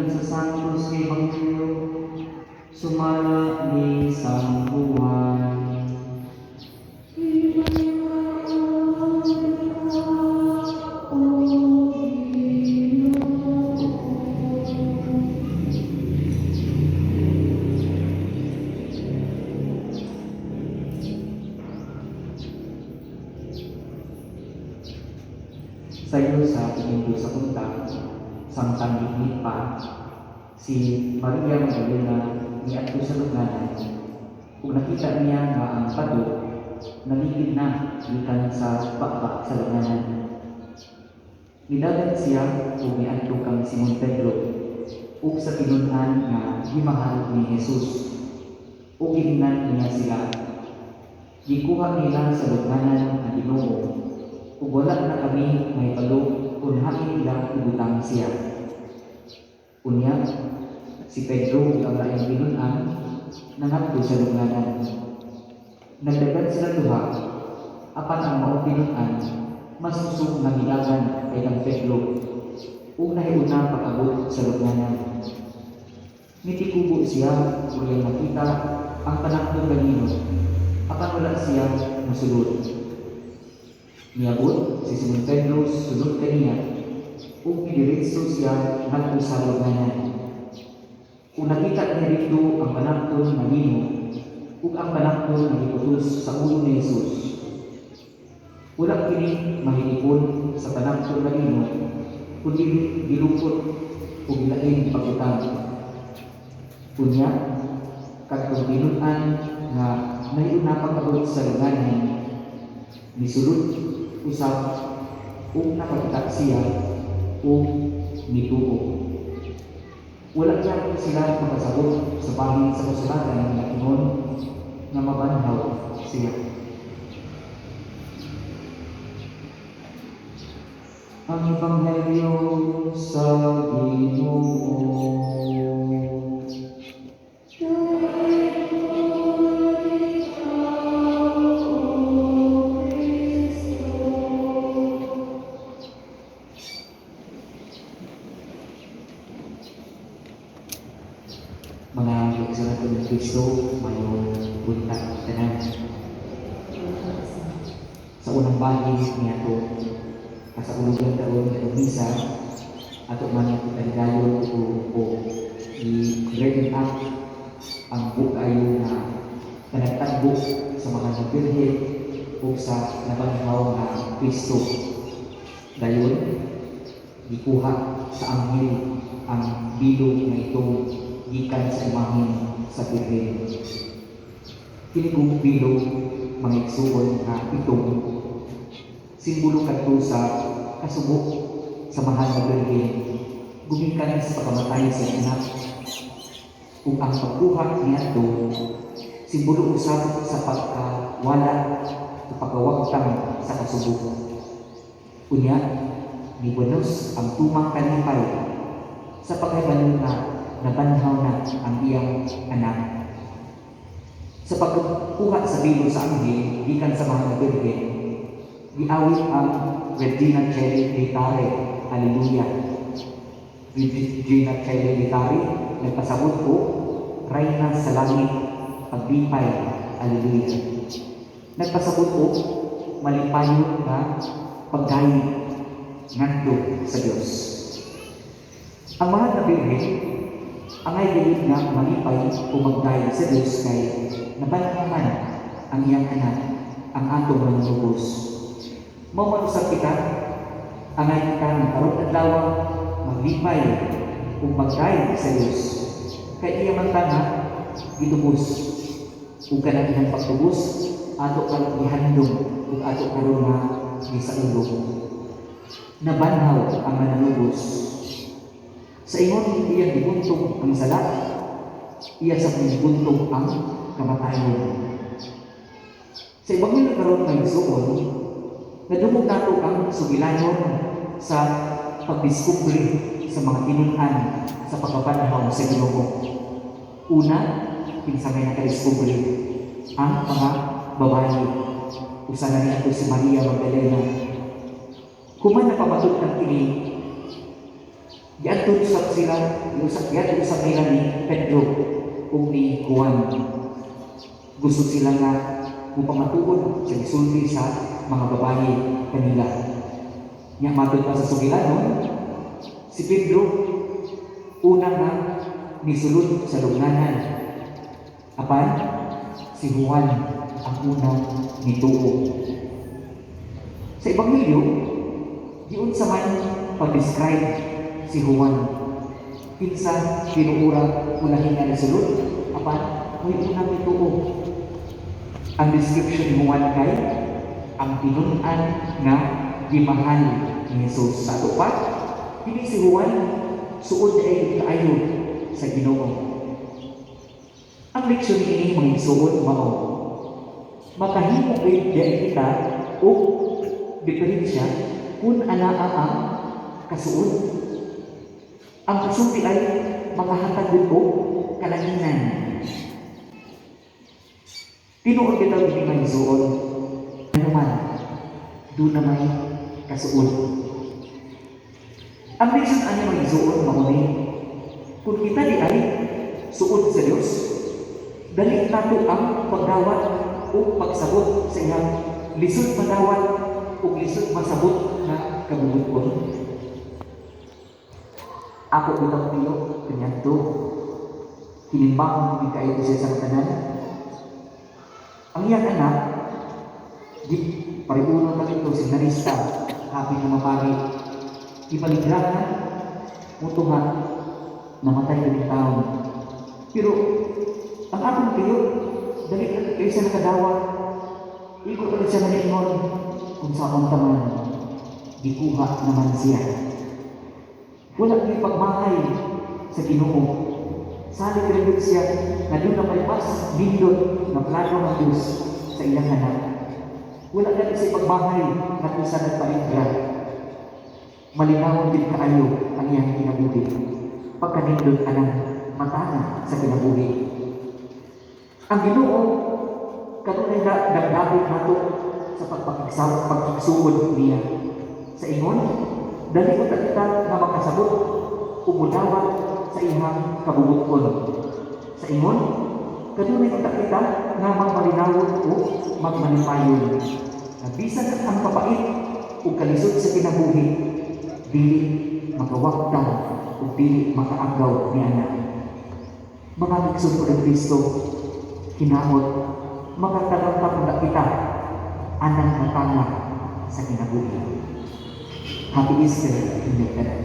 Gikan sa Santos nga Ebanghelyo sumala ni San Juan. Himalayaan ka, O Ginoo. Sayo sa Domingo sa Punta, samtang gitngit pa, si Maria Magdalena niadto sa lubnganan ug nakita niya nga ang bato naligid na gikan sa baba sa lubnganan. Nidagan siya ug niadto kang Simon Pedro ug sa tinun-an nga gimahal ni Jesus ug giingnan niya sila, "Gikuha nila sa lubnganan ang Ginoo ug wala na kami mahibalo kung hain nila ibutang siya." Unya, si Pedro ug ang laing tinun-an nangadto sa lubnganan. Nagdagan sila duha, apan ang maong tinun-an mas kusog nga midagan kay kang Pedro ug nahiuna pag-abot sa lubnganan. Mitikubo siya ug iyang nakita ang panakton nga lino, apan wala siya mosulod. Miabot si Simon Pedro sunod kaniya ug midiretso siya ngadto sa lubnganan. Ug nakita niya didto ang panakton nga lino ug ang panakton nga giputos sa ulo ni Jesus. Wala kini mahilipon sa panakton nga lino, kundi gilukot ug gilain pagbutang. Unya, kadtong tinun-an nga nahiuna pag-abot sa lubnganan, misulod usab ug nakakita siya ug mituo. Wala gyapon sila makasabot sa bahin sa kasulatan nga ingon nga mabanhaw siya. Ang Ebanghelyo sa Ginoo. Daghon ikaw, O Kristo. Mga kaigsuonan ni Kristo, maayong buntag tanan. Sa unang bahin niadto kasaulugan karon nga misa, ato man ipaligayon o i-ready up ang bukayo nga panagtagbo sa Mahal nga Birhen ug sa nabanhaw nga Kristo. Dayon, gikuha sa anghel ang bilog nga itong gikan sa imahen sa Birhen. Kini kong bilog, mga igsuon, nga itong simbolo kadto sa kasubo sa Mahal nga Birhen gumikan sa pagkamatay sa iyang anak, ug ang pagkuha niadto simbolo usab sa pagkawala o pagkawagtang sa kasubo. Unya, nibunos ang tumang kalipay sa pagkahibalo nga nabanhaw na ang iyang anak. Sa pagkuha sa bilo sa anghel gikan sa Mahal nga Birhen, giawit ang Regina Caeli Laetare, Alleluia. Regina Caeli Laetare, nagpasabot og Rayna sa langit, paglipay, Alleluia. Nagpasabot og malipayon nga pagdayi ngadto sa Dios. Ang Mahal na Birhen, angay gayud nga malipay o magdayi sa Dios kay nabanhaw man ang iyang anak, ang atong Manunubos. Mao man usab kita, angay kita nga karong adlaw maglipay ug magdayi sa Dios kay iya man ta nga gitubos, ug kanang iyang pagtubos ato karon gihandom ug ato karon nga gisaulog. Nabanhaw ang Manunubos. Sa ingon iyang gibuntog ang sala, iya sa gibuntog ang kamatayon. Sa Ebanghelyo karon, mga igsuon, nadungog nato ang sugilanon sa pagdiskubre sa mga tinun-an sa pagkabanhaw sa Ginoo. Una, kinsa may nakadiskubre? Ang mga babayi. Usa na niadto si Maria Magdalena. Human napamatud-an kini, Giadto usab sila, giusab, giadto usab nila ni Pedro ug ni Juan. Gusto sila nga mupamatuod sa gisulti sa mga babaye kanila. Nya matod pa sa sugilanon, si Pedro una nga nisulod sa lubnganan. Apan si Juan ang unang nituo. Sa Ebanghelyo, giunsa man pag-describe si Juan. Kinsa tinuora ulahi nga nisulod, apan mo'y unang nituo. Ang description ni Juan kay ang tinun-an nga gimahal ni Jesus. Sa ato pa, kini si Juan suod ay kaayo sa Ginoo. Ang leksyon niini, mga igsuon, mao makahimo gid diay kita og diferensya kung anaa ang kasuod. Ang kasuod ay makahatag gud og kalanginan. Tinuod bitaw ini, mga igsuon, ano man, duna may kasuod. Ang leksyon ani, mga igsuon, mao ni kung kita diay suod sa Dios, dali nato ang pagdawat o pagsabot sa iyang lisod madawat o lisod masabot na kabubut-on. Ako bitaw tiyo kaniadto, hinimbang kaayo siya sa tanan. Ang iyang anak, di pariuno ta dito, seminarista, happy na mapari, ipaligrahan, mutuhat, namatay na taon. Pero ang akong tiyo, dali na kayo siya nakadawat. Igo ulit siya nga kung saan taman, gikuha naman siya. Wala ni pagmahay sa Ginoo. Salig rin siya na duna may mas nindot na plano ng Diyos sa iyang anak. Wala gani siya pagmahay na kung sa nagpaingra. Malinawon din kaayo ang iyang kinabuhi. Pagkanindot anang matana sa kinabuhi. Ang Ginoo kanunay na damdamit nato sa pagpakigsuod niya. Sa ingon, dali ko kita nga makasabot ug modawat sa iyang kabubut-on. Sa ingon, kanunay unta kita nga magmalinawon o magmalipayon. Na bisan ang kapait ug kalisod sa kinabuhi, dili makawagtang ug dili makaagaw niana. Mga igsoon ni Kristo, hinaot makatagang kita anang matanga sa kinabuhi. Happy Easter inyong tanan.